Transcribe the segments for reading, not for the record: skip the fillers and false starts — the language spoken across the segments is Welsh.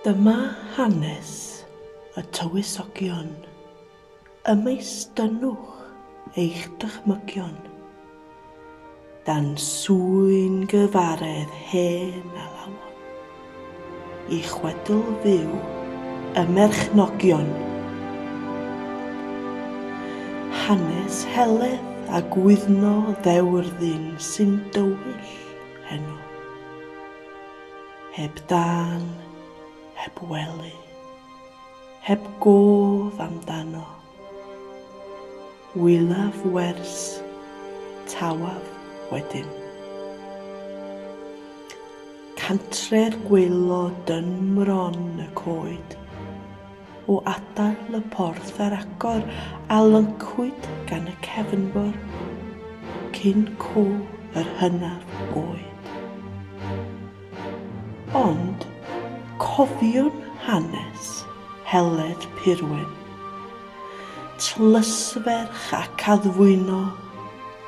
Dyma hanes y tywysogion. Ymestynnwch eich dychmygion dan swyn gyfaredd hen alawon i chwedl fyw y merchnogion. Hanes Heledd a Gwyddno ddewrddyn sy'n dywyll heno. Heb dân, heb wely. Heb gof amdano. Wylaf wers, tawaf wedyn. Cantre'r gwaelod yn mron y coed, o adael y porth ar agor a lyncwyd gan y cefnfor, cyn co yr hynaf oed. Ond cofiwn hanes Heledd Purwen, tlysferch ac addfwyno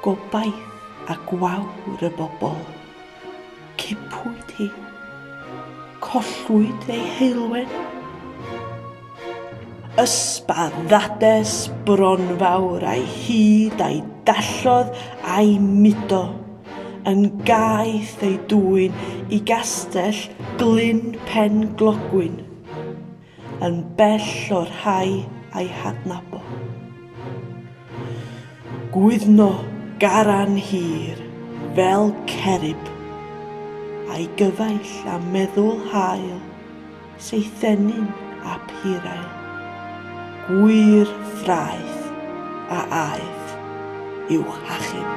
gobaith a gwawr y bobl. Cipwyd hi. Collwyd ei heulwen. Ysbaddades bronfawr a'i hud a'i dallodd a'i mudo, yn gaeth ei dwyn i gastell Glyn Pen Glogwyn, yn bell o'r rhai a'i hadnabo. Gwyddno garan hir fel cerib, a'i gyfaill a meddwl hael, Seithenyn ap Hirael, gwir ffraeth a aeth i'w hachub.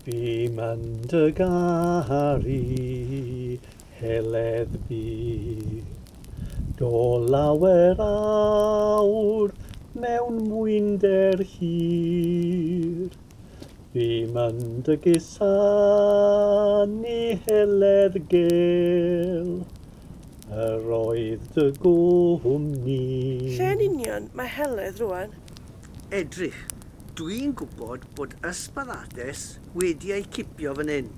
Bûm yn dy garu, Heledd bu. Do lawer awr mewn mwynder hir. Bûm yn dy gusanu, Heledd gel. Yr oedd dy gwmni. Lle yn union mae Heledd rwan? Edrych, dwi'n gwybod bod Ysbaddades wedi ei cipio fan hyn.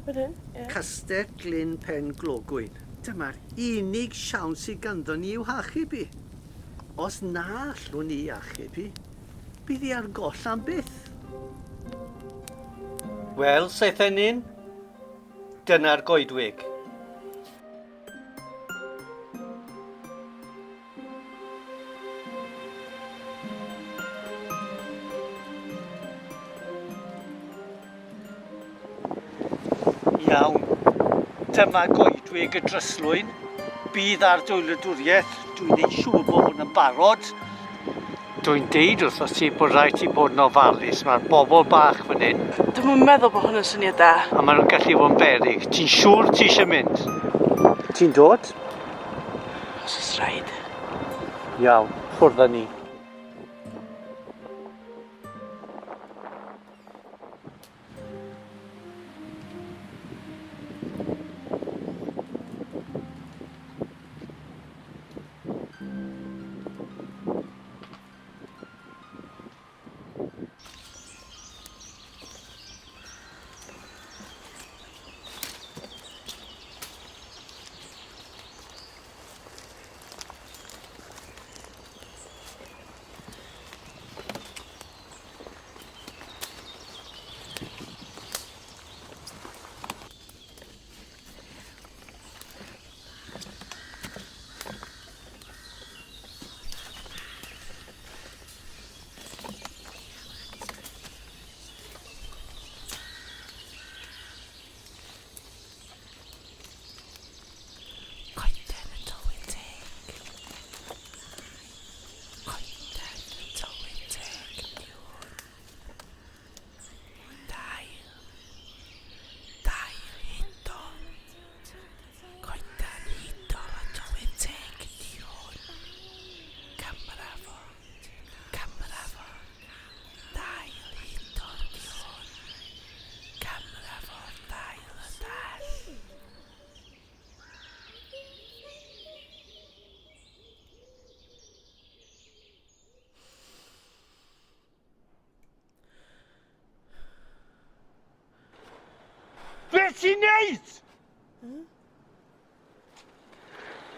Fan hyn, ie. Castell Glyn Pen Glogwyn. Dyma'r unig siawns sydd ganddo ni i'w hachub hi. Os na allwn ni achub hi, bydd hi ar goll am byth. Wel, Seithenyn, dyna'r goedwig. Iawn. Dyma goedwig y dryslwyn. Bydd ar dwyllodwriaeth. Dwi'n neud siŵr bod hwn yn barod. Dwi'n deud wrthot ti bod rhaid ti bod yn ofalus. Mae'r bobl bach fan hyn. Dwi'm yn meddwl bod hwn yn syniad da. A maen nhw'n gallu fod yn beryg. Ti'n siŵr ti eisiau mynd? Ti'n dod? Os oes rhaid. Iawn, ffwrdd â ni. Coeden y tylwyth teg. Coeden y tylwyth teg ydi hwn. Dail. Dail hudol. Coeden hudol a tylwyth teg ydi hwn. Camera fo. Camera fo. Dail hudol ydi hwn. Camera fo dail y dall. Be ti'n neud?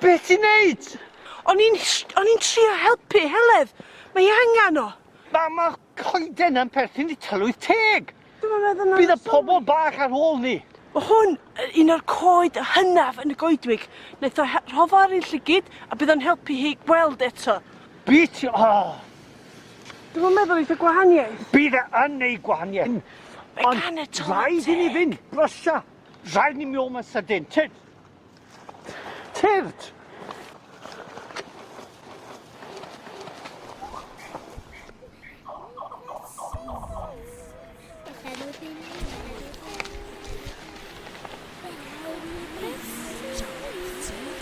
Be ti'n neud? O'n i'n o'n i'n trio helpu Heledd. Mae hi angen o. Ma' ma' coeden yn perthyn i tylwyth teg. Dwi'm yn meddwl na... Bydd y pobol bach ar ôl ni. Mae hwn yn un o'r coed hynaf yn y goedwig. Wnaeth o rho fo ar ei llygid a bydd o'n helpu hi gweld eto. Bydd ti... Oh. Dwi'm yn meddwl eitha gwahaniaeth. Bydd e yn neud gwahaniaeth. Mae gan y tylwyth teg. Rhaid i ni fynd, brysia. Rhaid ni mynd o'n sydyn. Tyrd. Tyrd!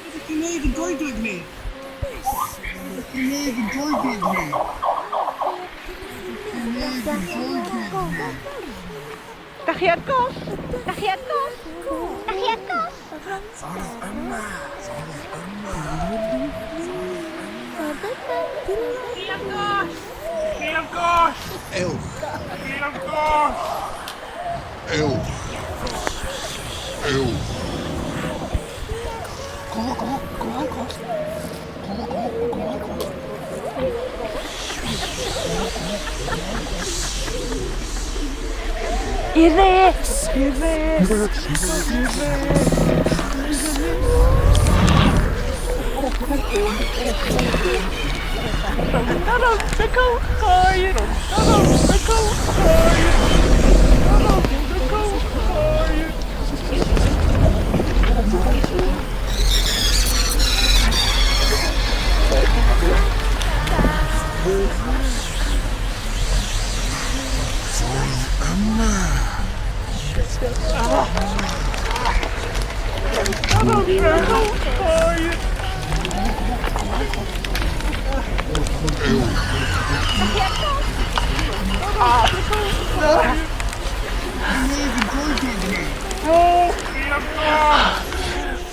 Beth ti'n neud yn goedwig ni? Beth ti'n neud yn goedwig ni? Beth ti'n neud yn goedwig ni? Da chi ar goll? Da chi ar goll? Da chi ar goll? Ffordd yma! Ffordd yma! Chi ar goll! Chi ar goll! Ewch! Chi ar goll! Ewch! Ewch! Go, go, go, go! Go, go, go, go! I'r dde! I'r dde! I'r dde! Rownd a rownd y cylchoedd, rownd a rownd y cylchoedd, rownd a rownd y cylchoedd.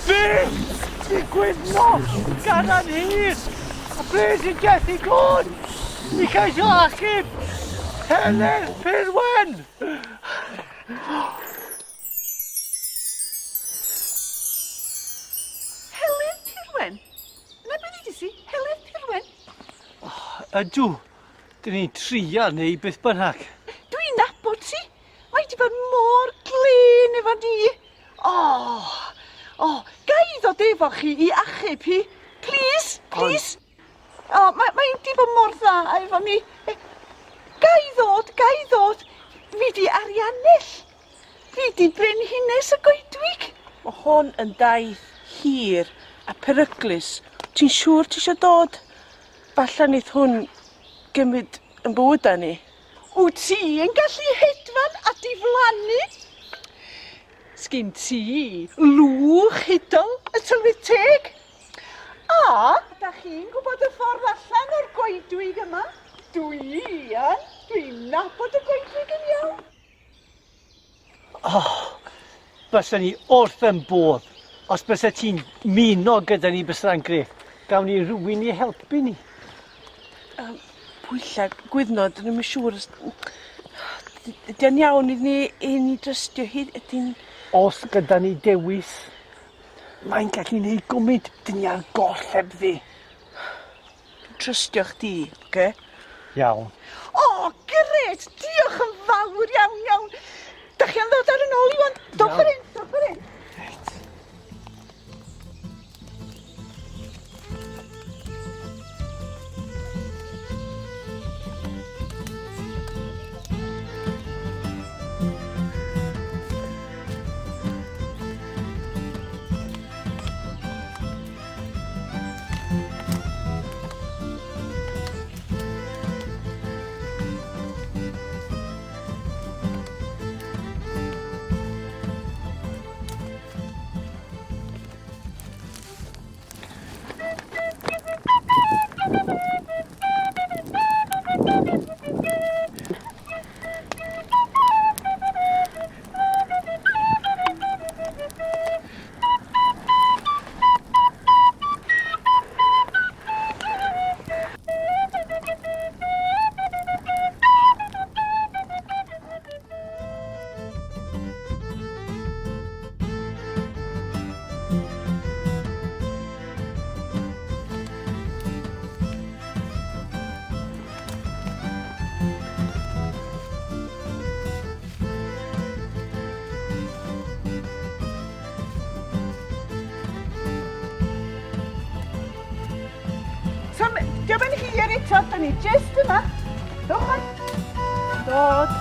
Beth ddigwyddodd gan hir? A ble sy'n Jesse Gwn? I ceisio achub Helen Pirwen! Helen Pirwen? Na beth ddudes i? Helen Pirwen? Ydw, dyn ni'n trio neu beth bynnag. Dwi'n nabod ti. Mae di bod mor glên efo ni. O, o, ga i ddod efo chi i achub hi? Plîs, plîs. O, mae, mae di bod mor dda efo ni. Ga i ddod, ga i ddod. Fi di Arianell. Fi di Brenhines y Goedwig. Mae hwn yn daith hir a peryglus. Ti'n siŵr ti eisiau dod? Falla neith hwn gymryd yn bywydau ni. Wyt ti yn gallu hedfan a diflannu? Sgin ti lwch hudol y tylwyth teg? A, da chi'n gwybod y ffordd allan o'r goedwig yma? Dwi yn. Dwi'n nabod y goedwig yn iawn. Oh, bysa ni wrth yn bodd. Os bysa ti'n muno gyda ni bysa'n grêt. Gawn ni rhywun i helpu ni. Pwylla, Gwyddno, dyn nhw'n siŵr os... Ydy o'n iawn i ni, i ni drystio hi? Ydy'n... Os gyda ni dewis, mae'n gallu neud gwmynt. Dyn ni ar goll hebddi. Dwi'n trystio chdi, oce? Okay? Iawn. O, grêt! Diolch yn fawr iawn, iawn. Da chi am ddod ar yn ôl i wan? Dowch fan hyn, dowch fan hyn. Reit. So, diolch yn hir eto, da ni jyst yma. Dowch fan. Dod.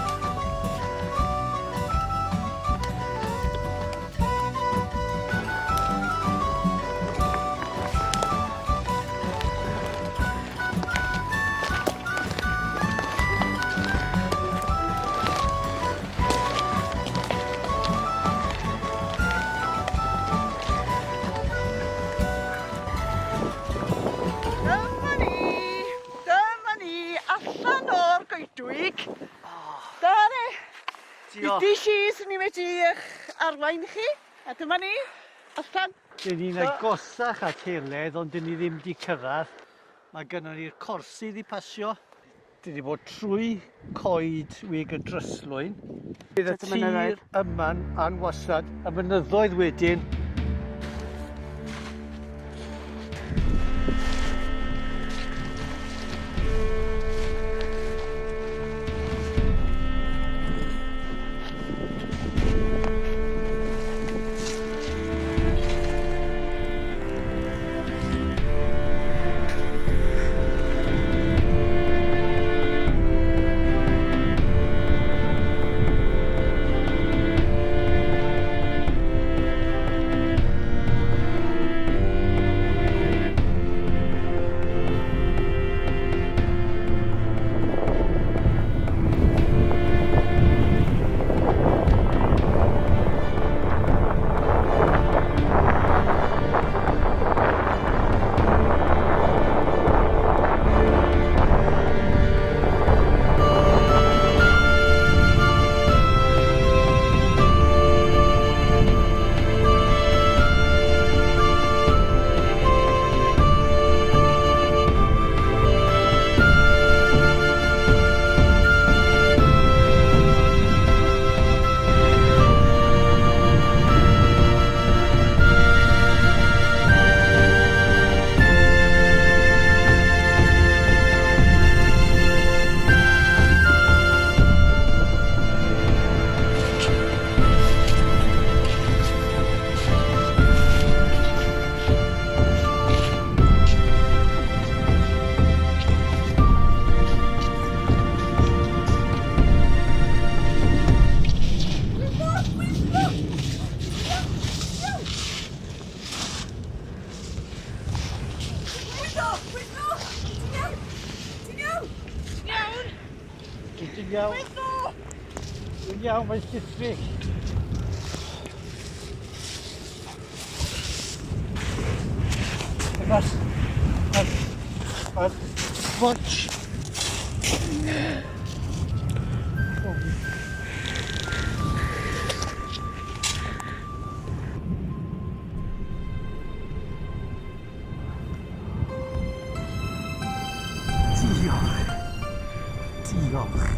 Dyma ni, dyma ni, allan o'r goedwig. Dyma ni. Diolch. Ydi si, swn i'n medru eich arwain chi. A dyma ni, allan. Dyn ni'n agosach at Heledd, ond dyn ni ddim wedi cyrraedd. Mae gynnon ni'r corsydd i pasio. Dyn ni bod trwy coed wig y dryslwyn. Bydd y tir yma'n anwastad, y mynyddoedd wedyn. iawn, mae'n llithrig. Mae'r... Mae'r... Mae'r... Watch! Diolch. Diolch.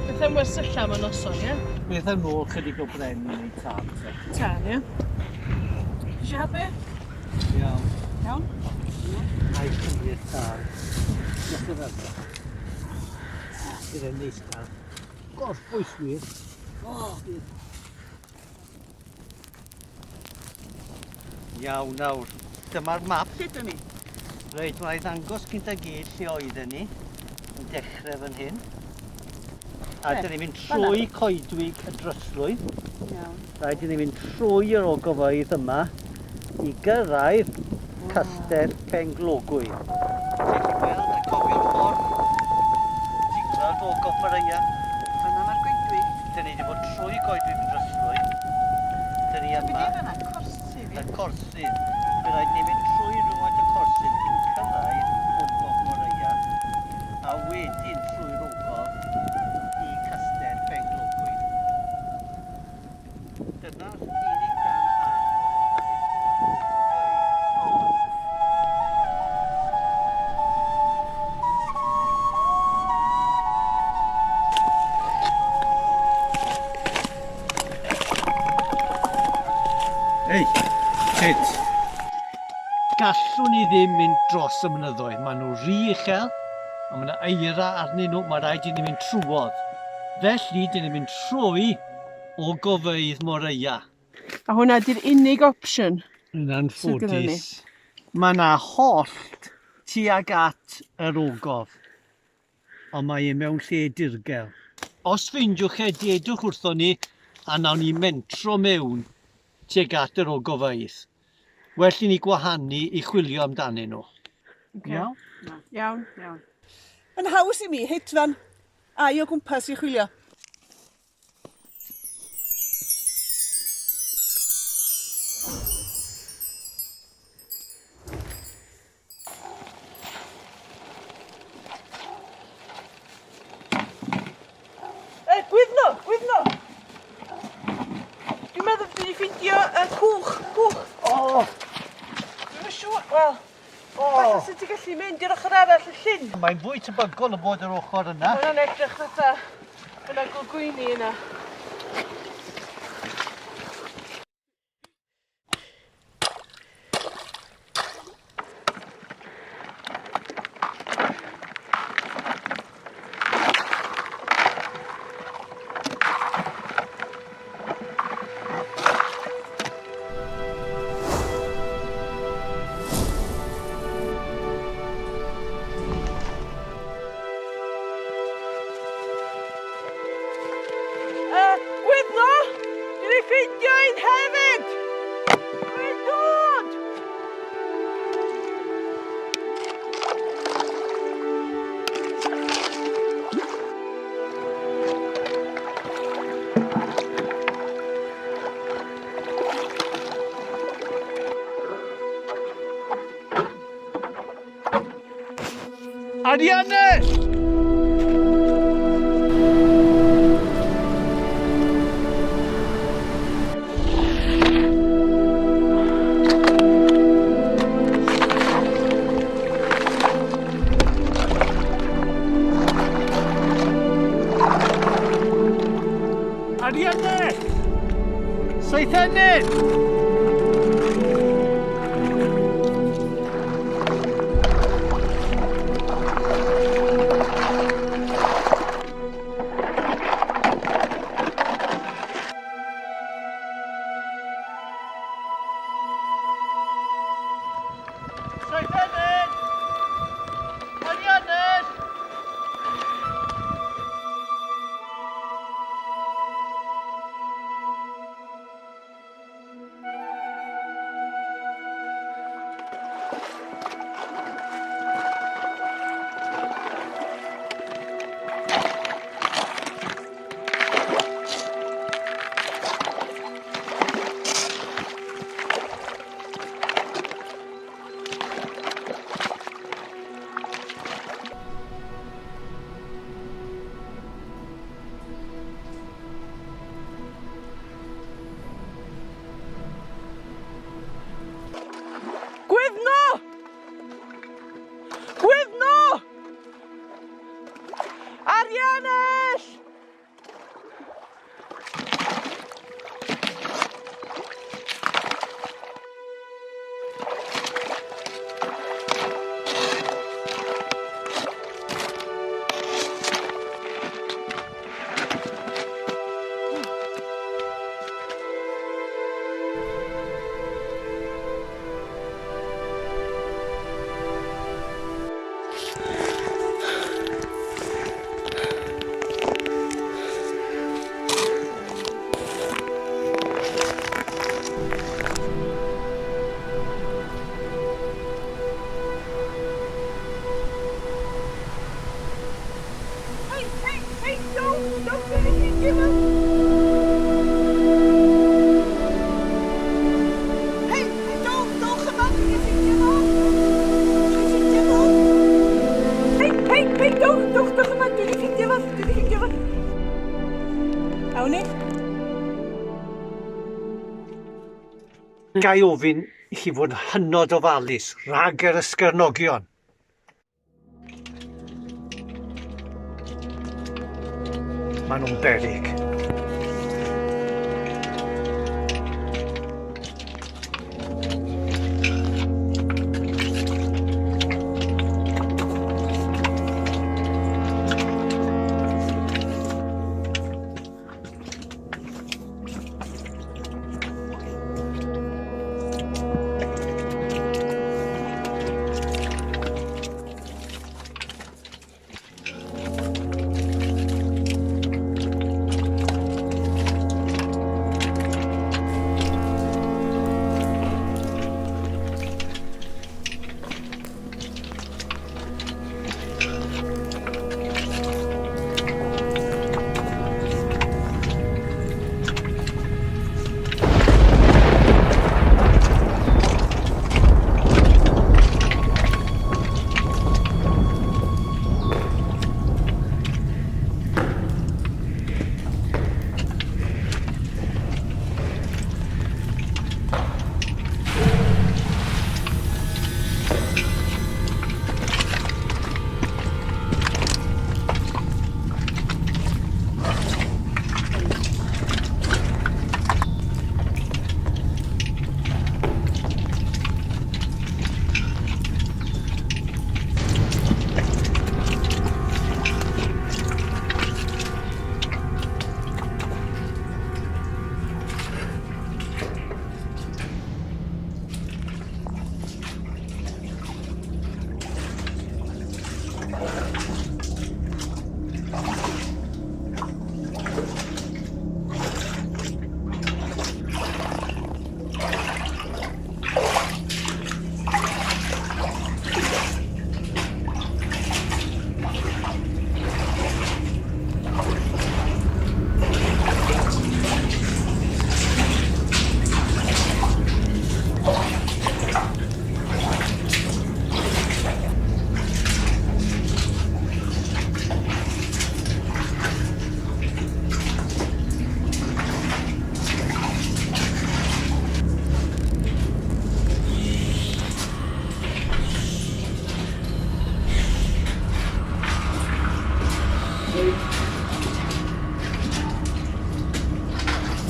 Beth am wersylla am y noson, ie? Beth am nôl chydig o bren i wneud tân, te? Tân, ie? Ti eisiau helpu? Iawn. Iawn? A'i cymryd tân. Diolch yn fawr. Bydd e'n neis cael gorffwys wir. O, bydd. Iawn nawr, dyma'r map. Lle dyn ni? Reit, mae'n ddangos cynta gyd lle oedden ni yn dechrau fan hyn. A dyn ni'n mynd trwy coedwig y dryslwyn. Iawn. Rhaid i ni mynd trwy yr ogofeydd yma i gyrraedd castell Penglogwy. Ti'n gallu gweld a cofio'r ffordd? Ti'n gweld ogof Moreia? Fan'na mae'r goedwig. Dyn ni wedi bod trwy goedwig y dryslwyn. Dyn ni Be yma. di fan'na? Corsydd, Y ie? corsydd. Fe rhaid ni fynd trwy rhywfaint y corsydd cyn cyrraedd ogof Moreia a wedyn trwy'r ogof i castell Penglogwy. Dyna'r unig dan anodd o daith o'r ogofeydd. Ei, kids. Gallwn ni ddim mynd dros y mynyddoedd, maen nhw rhy uchel, a mae yna eira arnyn nhw, mae rhaid i ni mynd trwodd. Felly, dyn ni'n mynd trwy ogofeydd Moreia. A hwnna di'r unig opsiwn. Yn Sydd gynnon ni. anffodus. Mae yna hollt tuag at yr ogof, ond mae e mewn lle dirgel. Os ffeindiwch e, dedwch wrthon ni a nawn ni mentro mewn tuag at yr ogofeydd. Well i ni gwahanu i chwilio amdanyn nhw. Okay. Iawn? Iawn, iawn. Yn haws i mi hedfan a'i o gwmpas i chwilio. E, Gwyddno, Gwyddno! Dwi'n meddwl dwi wedi ffeindio y cwch, cwch. O! Dwi'm yn siŵr, wel, O! falle sut ti'n gallu mynd i'r ochr arall y llyn. Mae'n fwy tebygol o bod yr ochr yna. Mae hwnna'n edrych fatha yna glogwyni yna. Ariannes! Ariannes! Seithenyn! Seithenyn! Ariannes! Gwyddno! Gwyddno! Arianell! Hey, hey, hey, don't do anything, give up. Hey, hey, dowch yma, dwi wedi ffeindio fo. Dwi wedi ffeindio fo. Hey, hey, hey, dowch, dowch, dowch yma, dwi wedi ffeindio fo, dwi wedi ffeindio fo. Awn ni. Ga i ofyn i chi fod yn hynod ofalus rhag yr ysgyrnogion. Maen nhw'n beryg.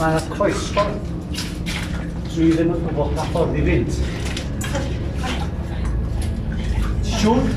Mae yna croesffordd. Dwi ddim yn gwybod pa ffordd i fynd. Siwr?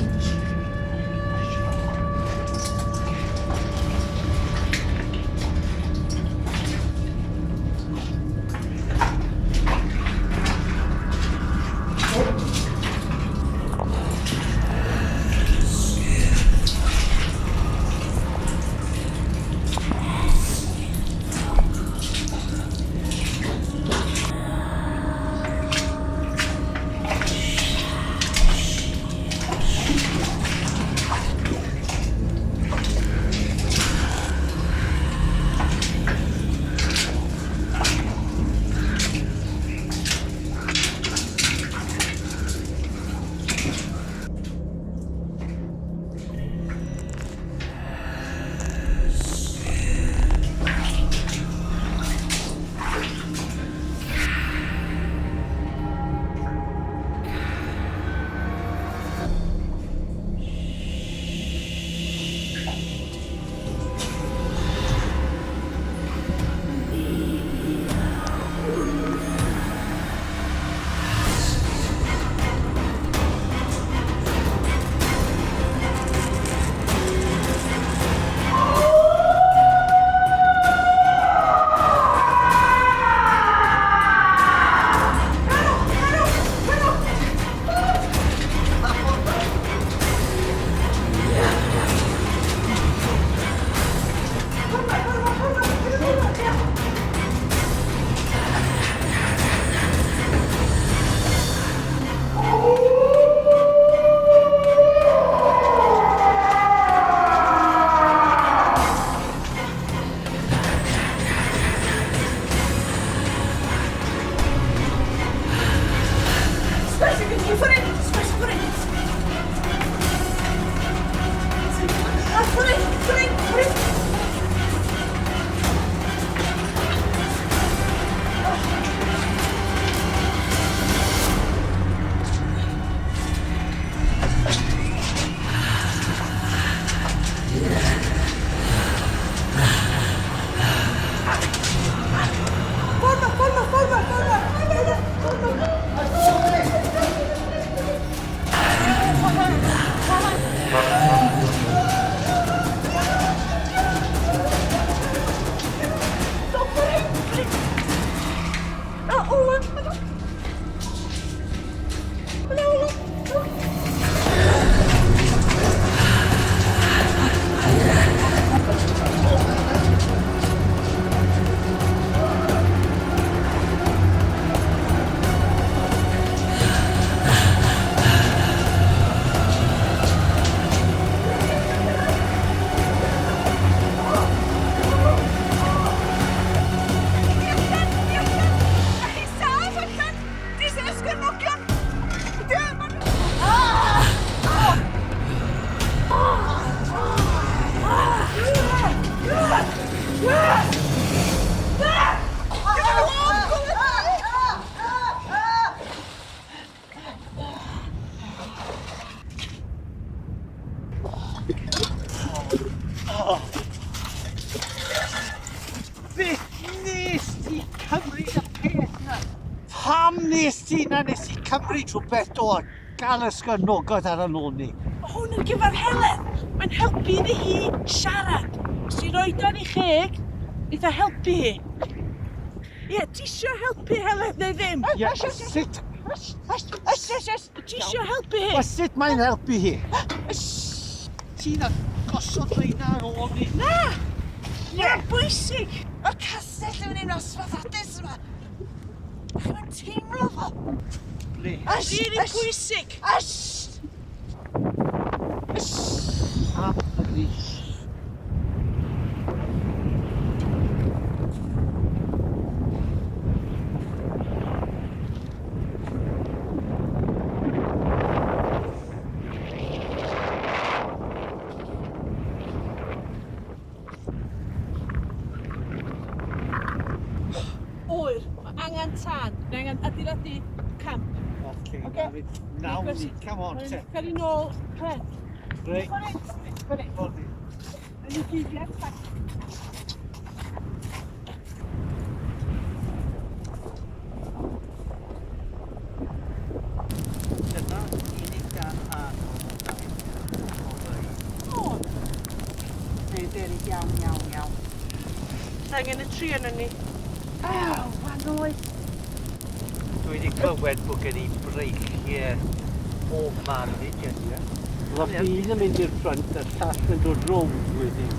Beth nes ti cymryd y peth na? Pam nes ti na nes ti cymryd rhywbeth o gael ysgyrnogod ar y lôn ni? Mae hwn yn gyfer Helen. Mae'n helpu iddi hi siarad. Os ti roed ar ei cheg, neith o helpu hi. Ie, ti isio helpu Helen neu ddim? Ie, sut? Ti isio helpu hi? Wel, sut mae'n helpu hi? Ti'n gosod reina ar ôl ni? Na! Mae'n bwysig! Mae'r castell yn un osfathadus yma. Chi'n teimlo fo? Ble? Rili bwysig! Ash! A y Oer, mae angen tân, mae angen adeiladu camp. Okay, Ocê. Nawn ni, come on te. Cael ei nôl pren. Reit. Fan hyn, fan hyn. Yn y gyd. angen y tri onon ni. Aw, wan oes. Dwi wedi clywed bod gen i breichiau bob man i Jessica. Mae un yn mynd i'r ffrynt a'r llall yn dod rownd wedyn.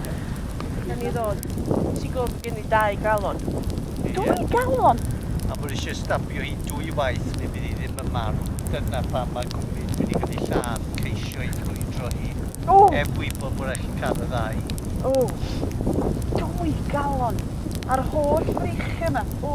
Da ni ddod. Ti'n gwybod bod gen i dau galon. Dwy galon? A bod eisiau stabio hi dwy waith neu bydd hi ddim yn marw. Dyna pam mae Gwynedd wedi cael ei lladd ceisio i ffrwydro hi. O! Heb wybod bod rhaid chi cael y ddau. O! Dwy galon. A'r holl freichiau yma. O!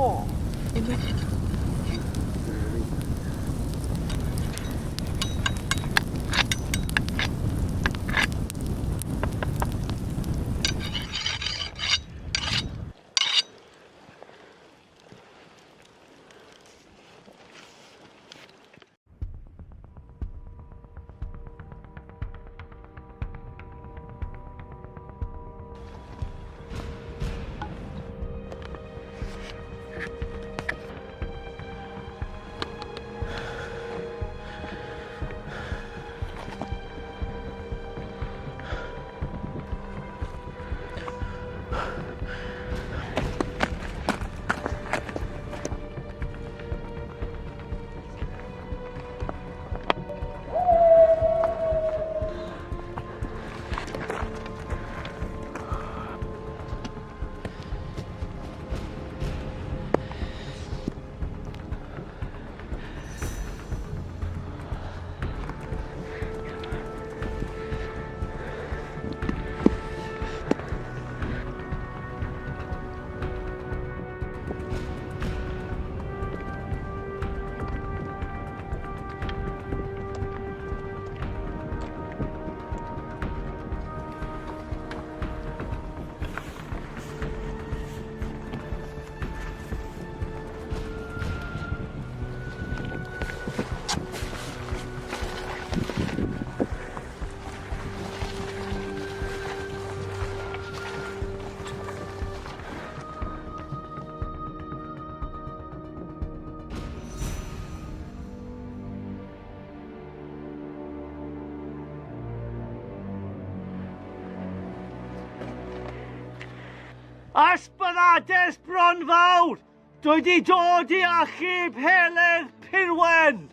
Asbyrades bron fawr! Dwi di dod i achub Heledd Pirwen!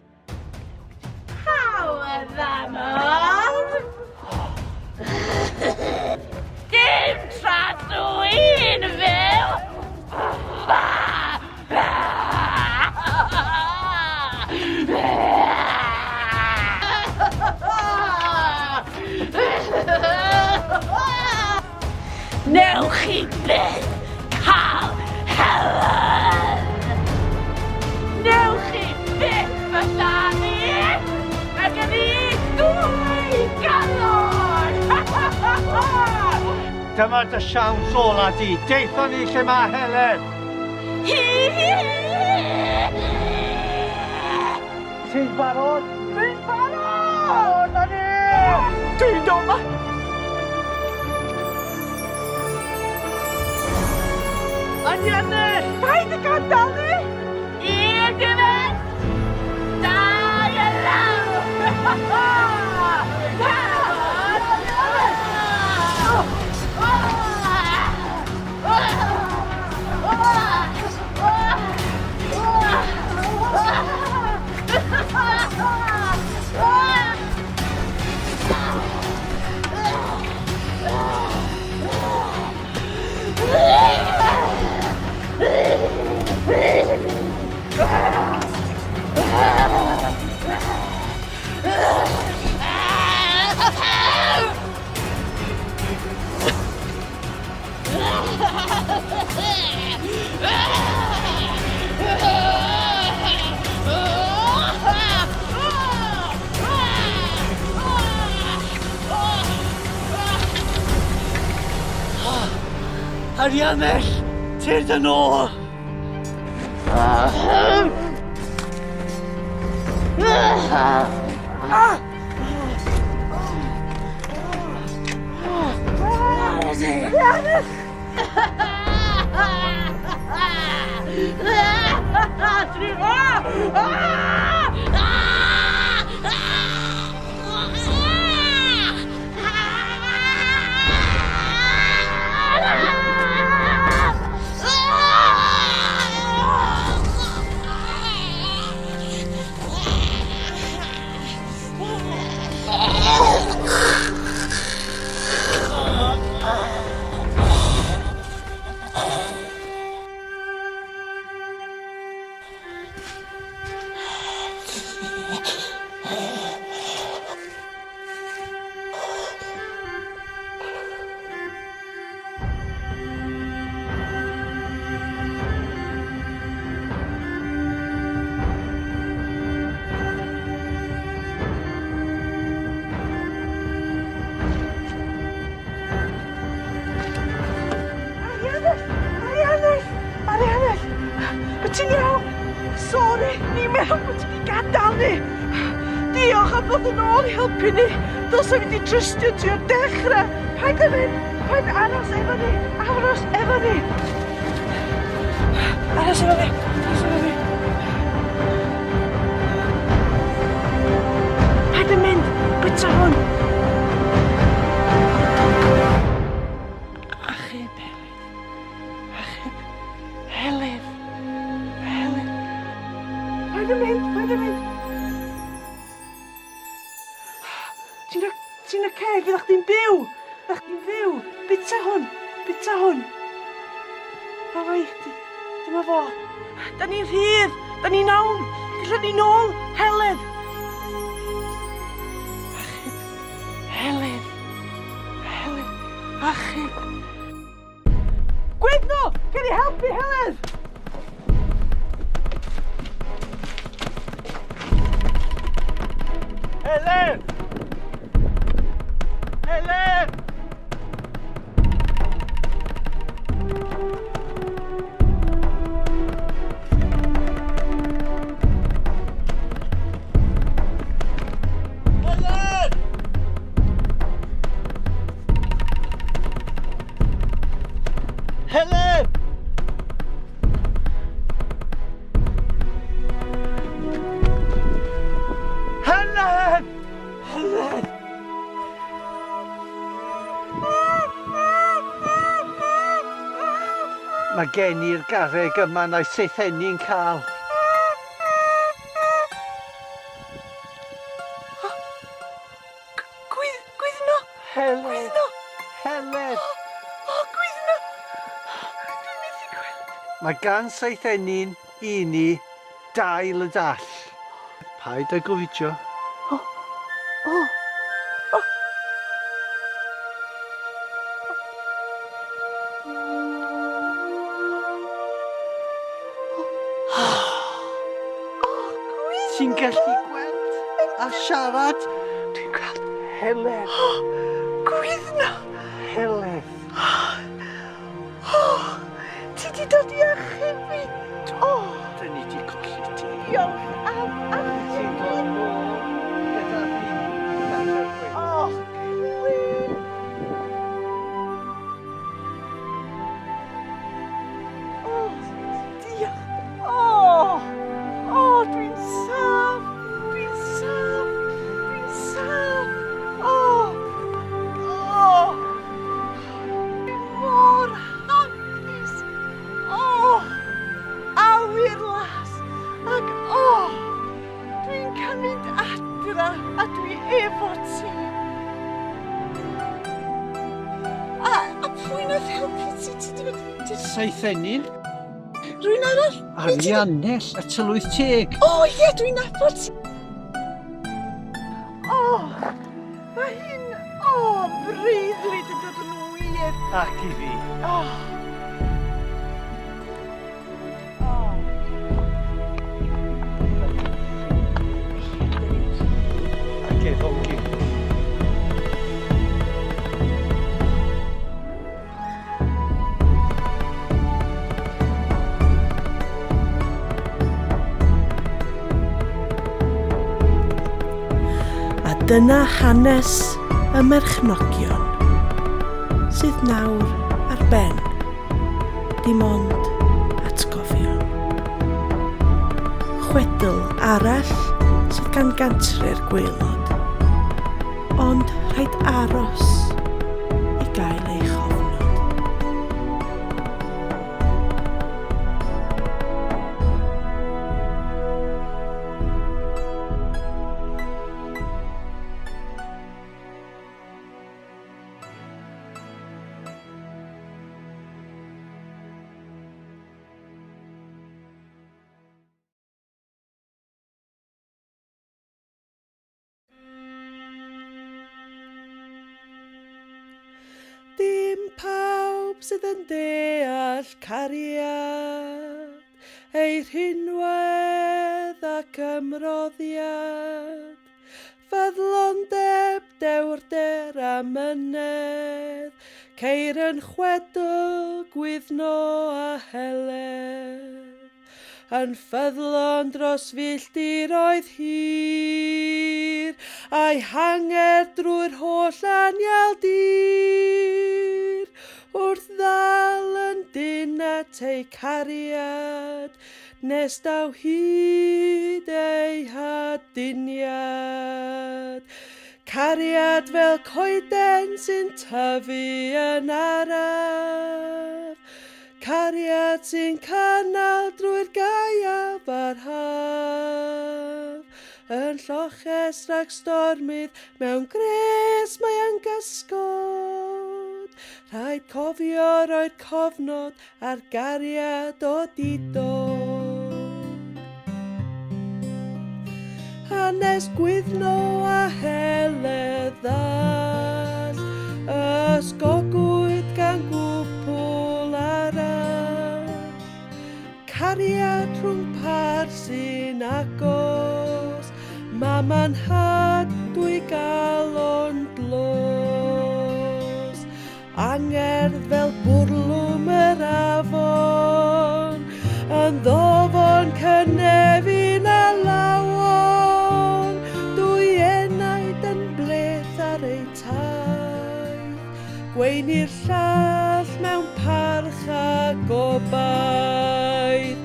Hawdd Dim tra dwi'n fyw! Newch chi byth cael Helen! Newch chi byth fy lladd i! Mae gen i dwy galon! Dyma dy siawns ola di. Deutha ni lle mae Helen. Ti'n barod? Dwi'n barod! Na ni! Dwi'n dod ma! Anianell! Paid y gadael ni! Un gyfed! Dau yn lawr! Arianell! Tyrd yn ôl! meddwl bod ti wedi gadael ni. Diolch am ddod yn ôl i helpu ni. Dylse fi wedi trystio ti o'r dechrau. Paid â mynd, paid aros efo ni, aros efo ni. Aros efo fi, aros efo fi. Paid â mynd, bwyta hwn. Achub Heledd. Achub Heledd. Heledd. Paid â mynd, paid â mynd. Ti'n ti'n oce? Fyddach chdi'n byw? Fyddach chdi'n fyw? Bita hwn, bita hwn. Rho fo i chdi. Dyma fo. Da ni'n rhydd, da ni'n awn. Gallwn ni nôl Heledd. Achub Heledd. Heledd. Achub. Gwyddno! Gen i helpu Heledd! Heledd! Heledd! Heledd! Helen! Helen! Helen! Mae gen i'r garreg yma na'i seithenni'n cael. Gwydd, gwyddno! Heledd! Gwyddno! Heledd! O, o, gwyddno! Dwi'n methu gweld. Mae gan Seithennin i ni dail y dall. Paid â gofidio. O, o, o. Ti'n gallu gweld a siarad? Dwi'n gweld. Heledd. Oh, gwyddno. Heledd. Oh, ti di dod i achub fi. Oh. Dyn ni di colli ti. Diolch am achub fi. Gyda fi. Oh, Glyn. Oh, diolch. Oh, oh, dwi'n saff. Dwi'n saff. Dwi'n saff. Oh, oh. Dwi'n mor hapus. Oh, awyr las. Ac oh, dwi'n cael mynd adra a dwi efo ti. A, a pwy nath helpu ti? Ti di bod... Ti... Seithennin. Rwy'n arall? Ariannell y tylwyth teg. O oh, ie, dwi'n nabod ti. O, oh, mae hi'n... O, oh, breuddwyd yn dod yn wir. Ac i fi. O. Oh. Oh. Ac efo'n gilydd. A dyna hanes y merchnogion sydd nawr ar ben, dim ond atgofion. Chwedl arall sydd gan gantre'r gwaelod, ond rhaid aros i gael ei chofnod. Dim pawb sydd yn deall cariad, ei rhinwedd ac ymroddiad, ffyddlondeb, dewrder a mynedd, ceir yn chwedl Gwyddno a Heledd. Yn ffyddlon dros filltiroedd hir, a'i hangerdd drwy'r holl anial dir, wrth ddal yn dynn at eu cariad, nes daw hyd ei haduniad. Cariad fel coeden sy'n tyfu yn araf, Cariad sy'n cynnal drwy'r gaeaf a'r haf, Yn lloches rhag stormydd mewn gwres mae yn gysgod. Rhaid cofio roi'r cofnod ar gariad odidog. Hanes Gwyddno a Heledd Ddall, ysgogwyd gan gwpl arall. Cariad rhwng par sy'n agos, mam a'n nhad, dwy galon dlos. Angerdd fel bwrlwm yr afon, yn ddofn cynefin alawon, dwy enaid yn bleth ar eu taith, gweini'r llall mewn parch a gobaith.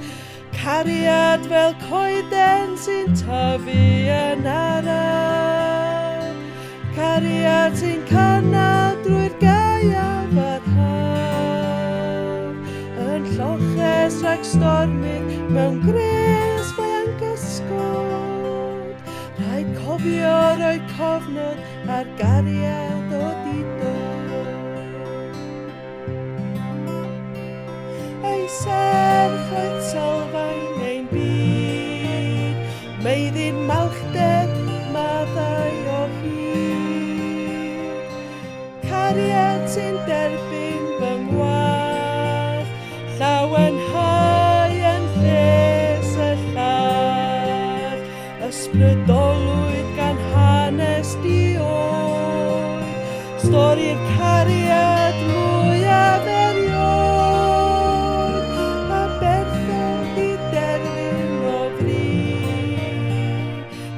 Cariad fel coeden sy'n tyfu yn araf, Cariad sy'n cynnal drwy'r gaeaf a'r haf, Yn lloches rhag stormydd mewn gwres mae yn gysgod, Rhaid cofio rhoi cofnod ar gariad odidog. Ei serch oedd sylfaen ein byd, Meiddyn malchder, maddau o hyd. Cariad sy'n derbyn fy ngwall, Llawenhau yn lles y llall. Ysbrydolwyd gan hanes di-oed, Stori'r cariad mwyaf erioed, A berthodd i derfyn o fri.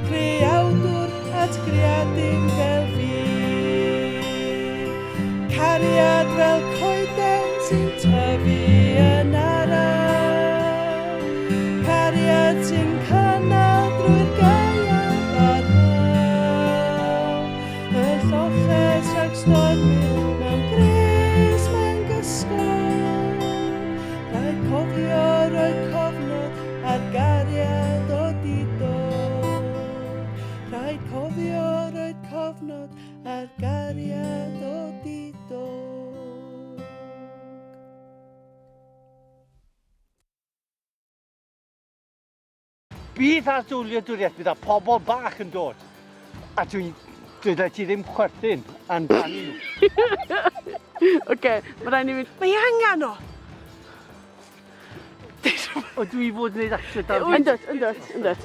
Creawdwr at greadyn fel fi. Cariad fel coeden sy'n tyfu yn araf, Cariad sy'n cynnal drwy'r gaeaf a'r haf, Y lloches rhag stormydd mewn gwres mae'n gysgod, Rhaid cofio rhoi cofnod ar gariad odidog, Rhaid cofio rhoi cofnod ar gariad odidog. Bydd ar dwliadwriaeth, bydd a pobl bach yn dod. A dwi'n... Dylai ti ddim chwerthin amdanyn nhw. Oce, mae rhaid ni fynd. Mae angen o! O, dwi fod yn gwneud actio dan Yndwt, yndwt, yndwt.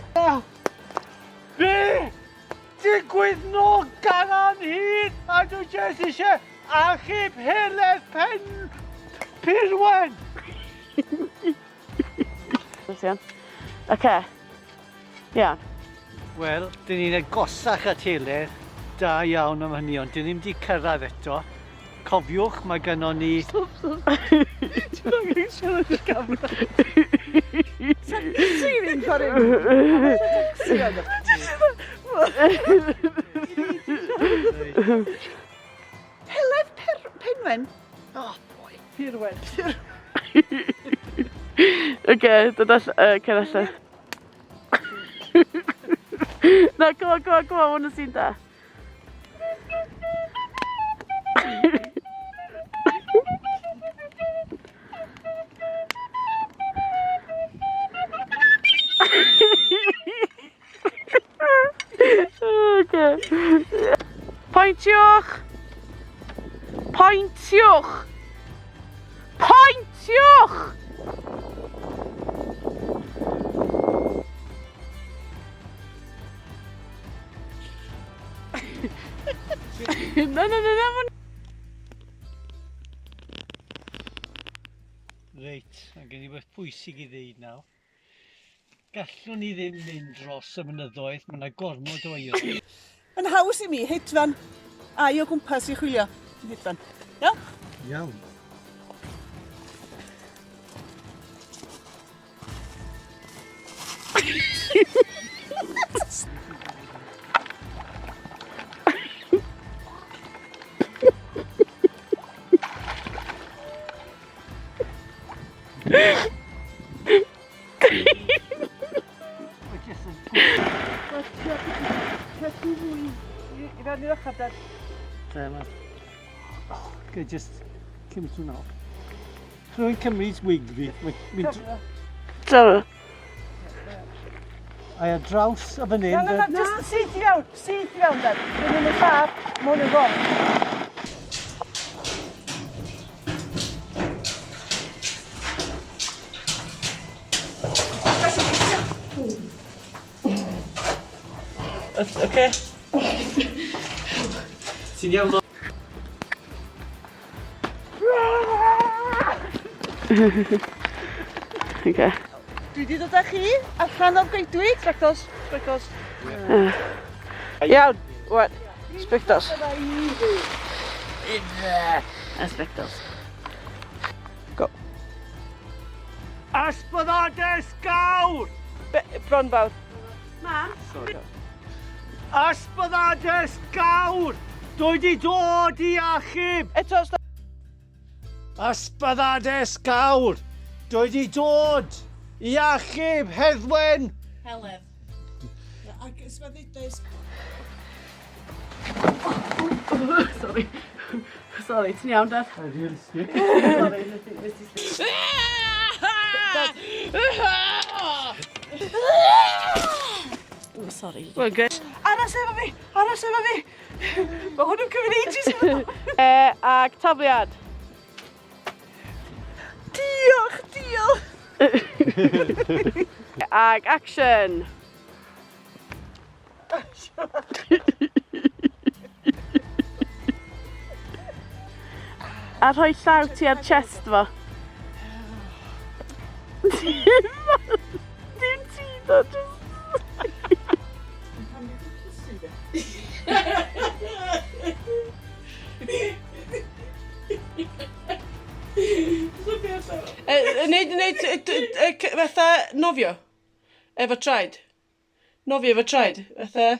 Be? Digwydd nôl garan hir a dwi jyst eisiau achub Heledd Pen Pirwen! Oce. Iawn. Wel, dyn ni'n agosach at Heledd. Da iawn am hynny, ond dyn ni'm 'di cyrraedd eto. Cofiwch, mae gynnon ni... Stop, stop. Ti'n angen siarad i'r camera. Ti ddim chwarae. Heledd per Penwen. Oh boy. Pirwen. Oce, dod all- yy, cer allan. Na, come on, come on, come on, hwn yn sy'n da. Oce. Pwyntiwch! Pwyntiwch! Pwyntiwch! Na, na, na, na, ma'n... Reit, mae gen i beth pwysig i ddeud nawr. Gallwn ni ddim mynd dros y mynyddoedd, mae yna gormod o eira. Yn haws i mi hedfan a'i o gwmpas i chwilio. Hedfan. Iawn? Iawn. I fewn i'r ochr, Dad. Lle ma? Oh, okay, just cymryd hwnna off. Rwy'n cymryd wig fi. Dara. Ai ar draws y fan hyn. Na, na, na, just syth i fewn, syth i fewn, Dad. Dwi'n mynd yn lladd, mae hwn yn wrong. Oce. Ti'n iawn? Oce. Dwi wedi dod â chi allan o'r goedwig. Sbectols, sbectols. Iawn, wan. Sbectols. A sbectols. Go. Ysbyddades gawr! Bron fawr. Mam. Ysbyddades gawr! Dwi di dod i achub! Eto, Ysbyddades gawr! Dwi di dod i achub Heddwen! Heledd. Ac ysbyddades... Sorry. Sorry, ti'n iawn, Dad? Realistic. Sorry, nes i slip. Oh, sorry. Well, good. Aros efo fi! Aros efo fi! Mae hwn yn cymryd ages i fod. Ac tafliad. Diolch, diolch! Ac action. A rhoi llaw ti ar chest fo. Dim ti, do, just... Neud, fatha nofio. Efo traed. Nofio efo traed. Fatha...